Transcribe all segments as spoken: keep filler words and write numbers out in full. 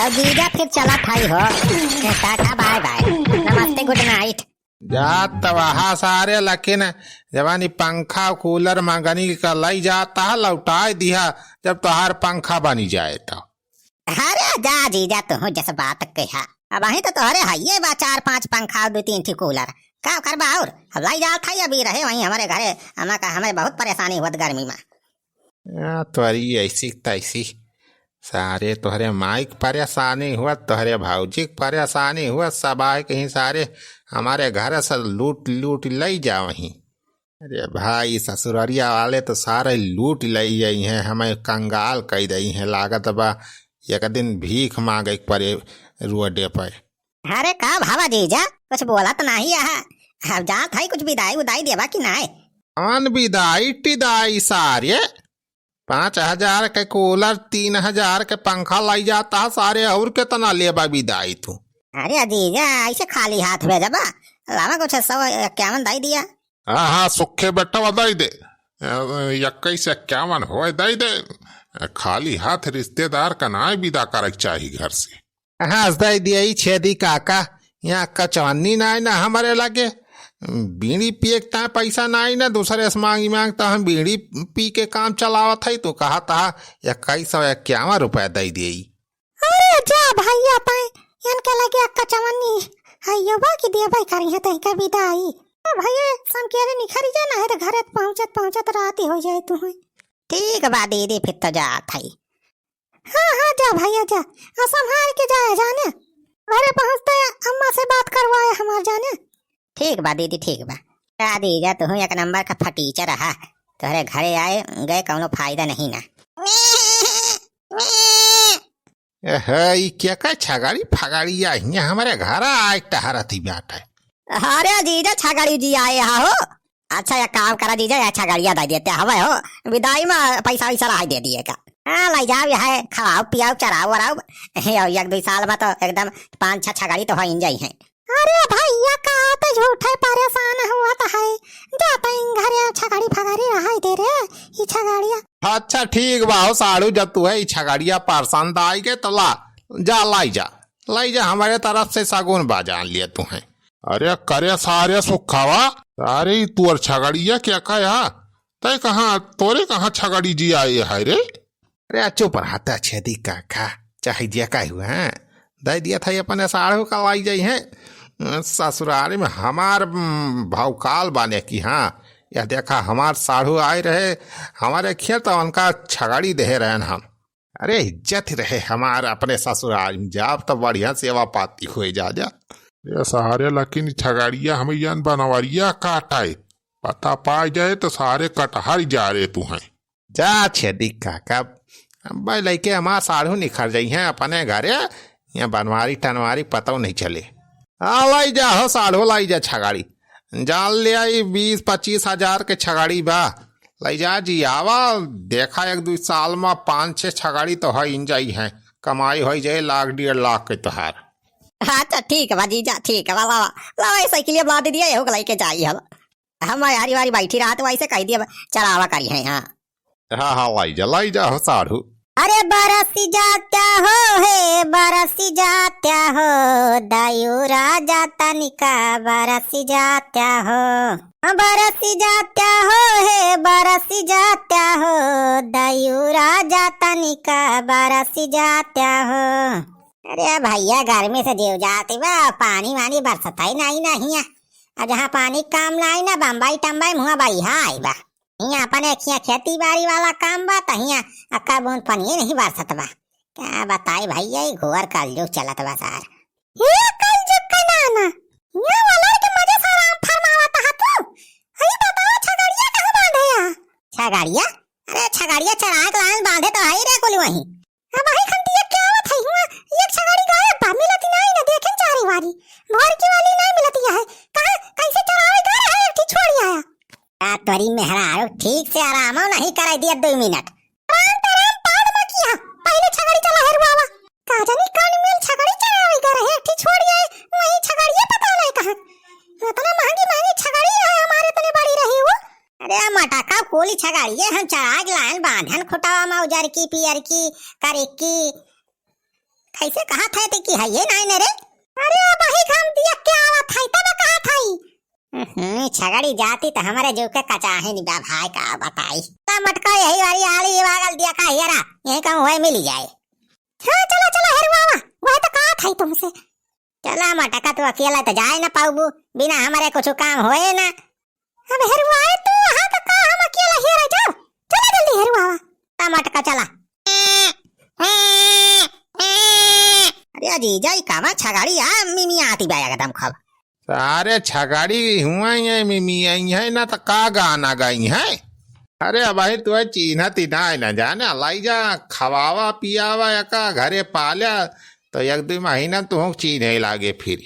अब जीजा फिर चलत हई हो। Tata bye bye. नमस्ते, गुड नाइट। जात त वहा सारे, लेकिन जवानी पंखा कूलर मंगनी का लई जाता है, लौटाए दिहा जब तोहार पंखा बनी जाए तो। अरे जा जीजा, तू जस बात कहा। अब अहीं तो तोहरे हइये बा चार पांच पंखा, दू तीन ठी कूलर। का करबा और? अब लाई जात है, अभी रहे वहीं हमरे घरे। अम्मा का हमें बहुत परेशानी हुअत गर्मी में। या तोरी ऐसी तैसी। सारे तोहरे माइक परेशानी हुआ, तोहरे भौजी के परेशानी हुआ, सब आए कहीं सारे हमरे घर से लूट लूट लई जावहीं। अरे भाई, ससुररिया वाले तो सारे लूट लई जाई हैं, हमें कंगाल कई दई हैं। लागत बा एक दिन भीख मांगे के परे रोडे पे। अरे का भावा जीजा, कुछ बोलत नाही है? अब जात है, कुछ बिदाई उदाई देबा कि नाही? कौन बिदाई टिदाई सारे? पाँच हजार के कूलर, तीन हजार के पंखा लाई जाता है सारे, और कितना लेबा बिदाई तू? अरे जीजा, ऐसे खाली हाथ भेजबा? लावा कुछ सौ इक्यावन दाई दिया। हाँ, हाँ, सुखे बेटवा दई दे। अ, इक्कीस इक्यावन होए, दई दे। खाली हाथ रिश्तेदार का नाय विदा करे के चाही घर से। हाँ, दई दिया ई छेदी काका, यहाँ कचौनी नाय ना हमरे लगे। बीड़ी पिए के ताय पैसा नाय ना, दूसरे से मांगी मांग, तो हम बीड़ी पी के काम चलावत है। तू कहा था इक्कीस सौ इक्यावन रुपया दई दिया ई। अरे जा भैया, तैं इनके लगे अक्का चवन्नी है, यो बा कि देबे करी है तैं का विदाई। तो भैया, समकेरे निखरी जा, ना है तो घरे पहुँचत पहुँचत रात ही हो जाए तू है। ठीक बा दीदी, फिर तो जात है। हाँ, हाँ, जा भैया जा, और संभाल के जाए जाने। घरे पहुँचते अम्मा से बात करवाए हमार जाने। ठीक बा दीदी, ठीक बा। जा दीजा, तू एक नंबर का फटीचर रहा। तोहरे घरे आए गए कौनो फायदा नहीं ना। एहे, ई के का छगड़ी फगड़िया हियां हमरे घर आए टहरती बाटे। अरे जीजा, छगड़ी जी आए हा हो। अच्छा, एक काम करा जीजा, या छगड़िया दे देते हवे हो, विदाई में पैसा वैसा रहा दे दिए का। हाँ, ले जाओ, यह खवाओ पियाओ चराओ वराओ। हे, और एक दो साल में तो एकदम पाँच छह छगड़ी तो हो ही जाई हैं। अरे भैया, का तो झूठे परेशान हुआ तो है, जाते हैं घरे, छगड़ी फगड़ी रहाई दे रे, ई छगड़िया। अच्छा ठीक बा हो साढ़ू, जब तू है ई छगड़िया पसंद आई के तो ला, जा लाई जा, लाई जा, हमारे तरफ से सगुन बा, जान लिए तू है। अरे करे सारे सुखावा, अरे ई तोर छगड़िया क्या का या? तय कहाँ, तोरे कहाँ छगड़ी जी आए है रे? अरे चुप रहता छेदी काका, चाहे जे का हुआ, हैं? दे दिया था ये अपने साढ़ू का लाई जाई हैं। ससुराल में हमार, उम, भौकाल बाने की, हाँ, यह देखा हमार साढ़ू आए रहे, हमारे खेत उनका छगड़ी दे रहन हम। अरे इज्जत रहे हमार अपने ससुराल में, जाब तो बढ़िया सेवा पाती हुए जा जा। ये सारे लेकिन छगड़िया हमें यन बनवरिया काटाए, पता पाए जाए तो सारे कटहर जा रे तू हैं। जा छेदी काका, अब लइके हमार साढ़ू निखर जाई हैं अपने घरे, यहाँ बनवारी टनवारी पतौ नहीं चले। आ लाई जा हो साढ़ू, लाई जा छगाड़ी, जान ले आई बीस पच्चीस हजार के छगाड़ी बा, लाई जा जी आवा, देखा एक दो साल में पाँच छह छगाड़ी तो हो इन जाई हैं, कमाई हो जाए लाख डेढ़ लाख के तोहार। अच्छा ठीक बा जीजा, ठीक बा, लावा, लावा ये साइकिलिया बुला दे दिया, एहू के लइके जाई हल। हम यारी वारी बैठी रहत, वैसे कह दिया, चलावा करी है, हाँ। हाँ, हाँ, लाई जा, लाई जा, हो साढ़ू। अरे बरस जात्या हो हे, बरस जात्या हो, दयू राजा तनिका बरस जात्या हो। बरस जात्या हो हे, बरस जात्या हो, दयू राजा तनिका बरस जात्या हो। अरे भैया, गर्मी से जीव जाती बा, पानी वानी बरसत ही नहीं, नहीं है। आ जहाँ पानी काम ना आई ना, बम्बई टम्बई मुँह बढ़िया आई बा। हियाँ अपने खिया खेती बाड़ी वाला काम बा, त हियाँ अक्का बूंद पनिये नहीं बरसत बा। का बताई भैया, ई घोर कलजुग चलत बा सार। हे कलजुग का नाना, हियाँ वाला के मजे से आराम फरमावत हा तू। हई बतावा, छगड़िया कहाँ बांधे हा? छगड़िया? अरे छगड़िया चराए के लायन बांधे तो हई रे कुल वहीं। अब वही खंतिया क्या आवत है हुआ, एक छगड़ी गायब बा, मिलती नहीं ना, देखें चारी वारी। भोर की वाली नहीं मिलती है, कहाँ कैसे चरावे गए रहे, एक ठी छोड़ी आया। का तोरी मेहरारू ठीक से आरामो नहीं कराई दिया दो मिनट। राम तो राम पाद में किया, पहले छगड़ी चला हेरुआवा। का जानी कौन मेल छगड़ी चरावे गए रहे, एक ठी छोड़ी आए, वही छगड़िया पता नहीं कहाँ। इतना महंगी महंगी छगड़ी रहे हमारे, इतने बड़ी रही वो। अरे मटका, कुली छगड़िया हम चराए के लायन बांधन खुटावा में उजर की, पियर की, करिक की। कैसे कहत है ते कि है ये नाई ने रे? अरे, अबही हम दिया के आवत है, तब कहत है। हम्म, छगड़ी जाती त हमरे जो के कचाहे नी बा भाई, का बताई। ता मटका यही वाली आली वागल दिया का हियरा, यही कहूँ होए मिली जाए। हाँ, चला, चला, हेरुआवा, वह तो कहत है तुमसे। चला मटका, तू अकेला त जाए न पाउबू, बिना हमरे कुछ काम होए ना। अब हेरुआए तू, वहाँ तो का हम अकेला हेरा जाओ। चला जल्दी हेरुआवा। ता मटका चला। अरे जीजा, ई कामा छगड़ी आ मिमी आती बा एकदम खूब। सारे छगड़ी हुआ ही है, मिमी आई है ना, तो का गाना गाई है? अरे भाई, तू चीन्हत ही ना है, ना जाने, लाई जा, खवावा पियावा, एका घरे पाल्या, तो एक दो महीना तू चीन्हे लागे फिर।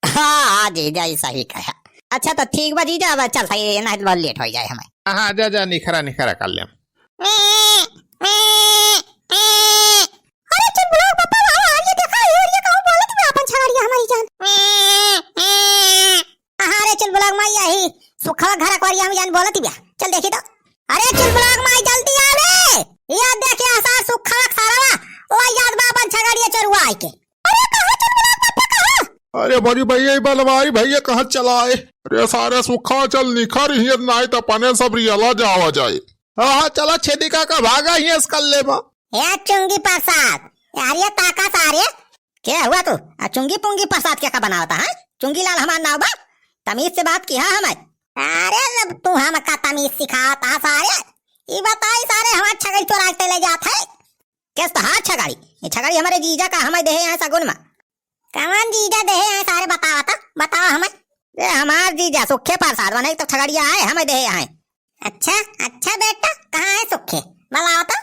हाँ, हाँ, जीजा, ई सही कहा। अच्छा, तो ठीक बा, जीजा, अब चल, सही, ना, बहुत लेट हो जाए हमें। हाँ, हाँ, जा, जा, निखरा, निखरा कर ले। अरे, चुलबुलाक बापा, वाह, वाह, ये देखा, ये, ये कहूँ बोलत बा अपन छगड़िया हमारी जान। हाँ, रे, चुलबुलाक माई, यही सुखवा घर अकवरिया में जान बोलत बा। चल, देखी तो। अरे, चुलबुलाक माई, जल्दी आ रे। ये देख, ये सार सुखवा सारा, ओ याद बा अपन छगड़िया चरुआ आइके। अरे, कहाँ चल गया पापा, कहाँ? अरे बड़ी भैया, ये बलवारी भैया कहाँ चला आए? अरे सारे सुखा चल निखर ही, नाई त अपने सब रियला जावा जाए। हाँ, हाँ, चला छेदी काका भागा ही इस कल्ले में। ए चुंगी प्रसाद, यार ये ताका सारे। के हुआ तू? आ चुंगी पुंगी प्रसाद के का बनावता है? चुंगी लाल हमार नाव बा? तमीज से बात किहा हमें। अरे जब तू हमका तमीज सिखावता सारे, ई बताई सारे हमार छगड़ी चोरा के ले जात है। केस तहार छगड़ी? ये छगड़ी हमरे जीजा का हमें देहे हैं सगुन में। कवन जीजा देहे हैं सारे, बतावा ता, बतावा हमें। ए हमार जीजा सुखे प्रसाद बने तो छगड़िया है, हमें देहे हैं। अच्छा, अच्छा बेटा, कहाँ है सुखे? बतावा ता।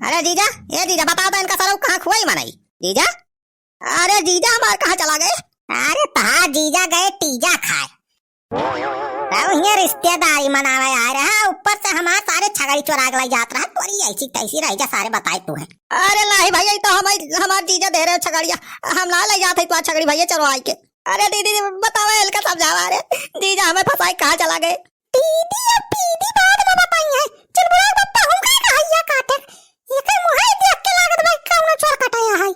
अरे जीजा, ए जीजा, बतावा ता इनका सारा कहाँ खुआई मनई? जीजा, अरे जीजा हमार कहाँ चला गए? अरे तहार जीजा गए टीजा खाए। अब हियाँ रिश्तेदारी मनावे आए रहा, ऊपर से हमार सारे छगड़ी चोरा के लाई जात रहा, तोरी ऐसी तैसी रह जा सारे बताए तू है। अरे नाही भैया, ई तो हमार, हमार जीजा दे रहे छगड़िया, हम ना ले जात है तो छगड़ी भैया चोरवाई के। अरे दीदी, दीदी, बतावे इनका समझावा रे, जीजा हमें फंसाई कहाँ चला गए? दीदी अब पीदी बाद में बताई है, चुलबुलाक बापा हम का कहैया काटे, एकर मुँह देख के लागत भाई कौनो चोर कटाया है।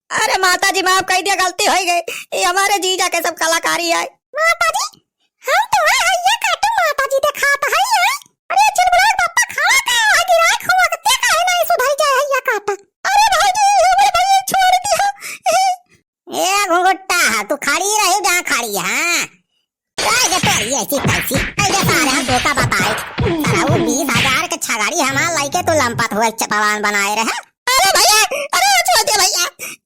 अरे माता जी, माफ कर दिया, गलती हो गई। ये हमारे जीजा के सब कलाकारी है। माता जी, हम तो है, है ये काटू माता जी दिखात है, है? अरे चुलबुलाक बापा खड़ा का है, गिराए खुआ के ते काहे नहीं सुधर जाए है ये काटा? अरे भाई जी, हमरे भाई छोड़ दिया। ए घुंघुट्टा, तू खड़ी रही जहाँ खड़ी है, हाँ? काहे के तोरी ऐसी तैसी? ऐसे सारे हम धोखा बताए। साला वो बीस हजार के छगड़ी हमार लइके तू लंपत हुए चपवान बनाए रहे। अरे भैया, अरे छोड़ दे भैया।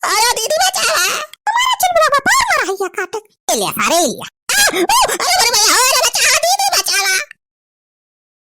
अरे दीदी बचावा। हमारा चुलबुला बापा मारा है या काटे। ए ले सारे, ए ले। आ, ओ, अरे, अरे भैया, हो,